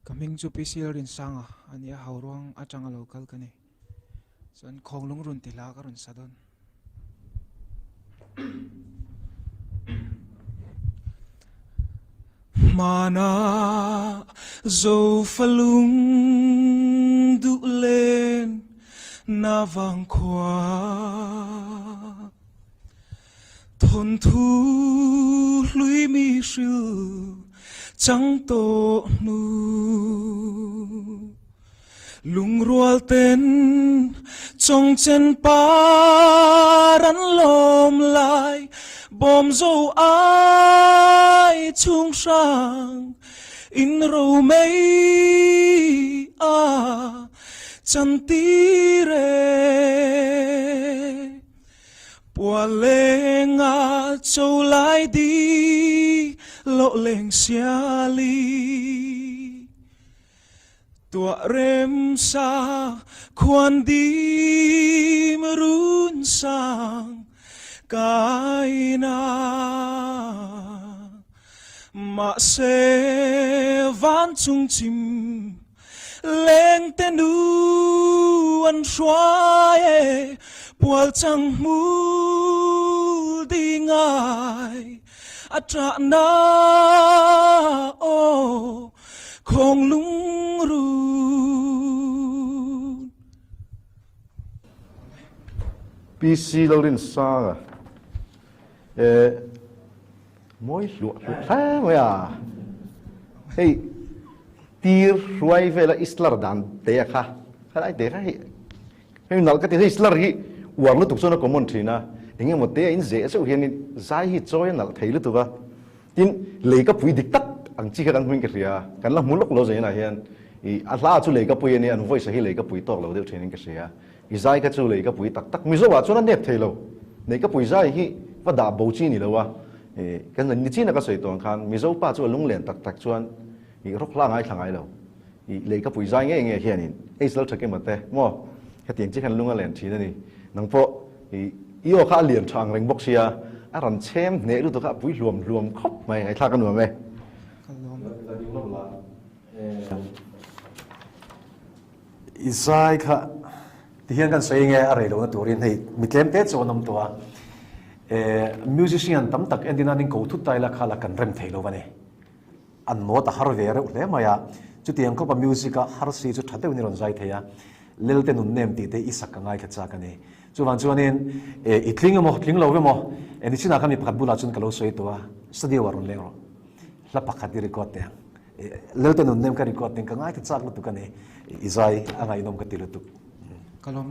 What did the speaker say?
Ka hming chu PC Lalrinsanga a ni a, Hauruang atanga lo kal ka ni. Chuan Khawnglung run ti hla ka rawn sa dawn. Hmana Zofa lung duh len na vang khua Thawnthu hlui mi hril chang tawh hnu. Lungrual ten chawngchen par an lawm lai, bawm zo ai chhung hrang in ro mei a chan tir e. Pualenga cho lai di lo leng siali Tuah rem sa khuan dim run sang kaina Mahse van chung chim Leng te nu an hruai e, pual chang hmul di ngai a ṭah na aw khawng lungrun. PC Lalrinsanga eh Mawi hluah hluah hle mai a. Hei tir hruai vela islar dan te a kha khalai te kha hei hei nal ka ti hei islar hi uar lutuk chuan a common thin a eng emaw te a in zeh zeuh hian in zai hi chawi a nalh thei lutuk a tin lei ka pui dik tak ang chi kha kan hmuin ka hria kan la hmu lawk lo zainah hian i a hla chu lei ka pui a nia an voice hi lei ka pui tawk lo deuh thin in ka hria I zai kha chu lei ka pui tak tak. Mizo ah chuan a nep thei lo. Nei ka pui zai hi va dah bo chi ni lo a. Kan ni chin a ka sawi tawng khan Mizo pa chu a lunglen tak tak chuan i rawk hla ngai thla ngai lo. I lei ka pui zai ngei ngei hian in ei zal tha kema te maw hetiang chi khan lung a len thin a ni. Nang pawh i i aw kha a lian tha ang reng bawk sia a ran chhem hneh lutuk a a pui hluam hluam khawp mai ngaihthlak a nuam e. Ka lawm. I zai kha ti hian kan sawi nge a rei lohna turin hei mi tlem te chu an awm tawh a, musician tam tak entin an inko thut ta ila kha la kan rem thei lo a ni. An note a har ve reuh hle mai a, chutiang khawpa music a har si chu tha deuhin i rawn zai thei a, Lelte nun nem tih te i sak ka ngaithla chak a ni. Chuvang chuanin i tling emaw tling lo emaw nichinah khan mi pakhat bulah chuan ka lo sawi tawh a, studio ah rawn leng rawh, hla pakhat i record teh ang. Lelte nun nem ka record ding ka ngaithla chak lutuk a ni. I zai a ngaihnawm ka ti lutuk. Ka lawm.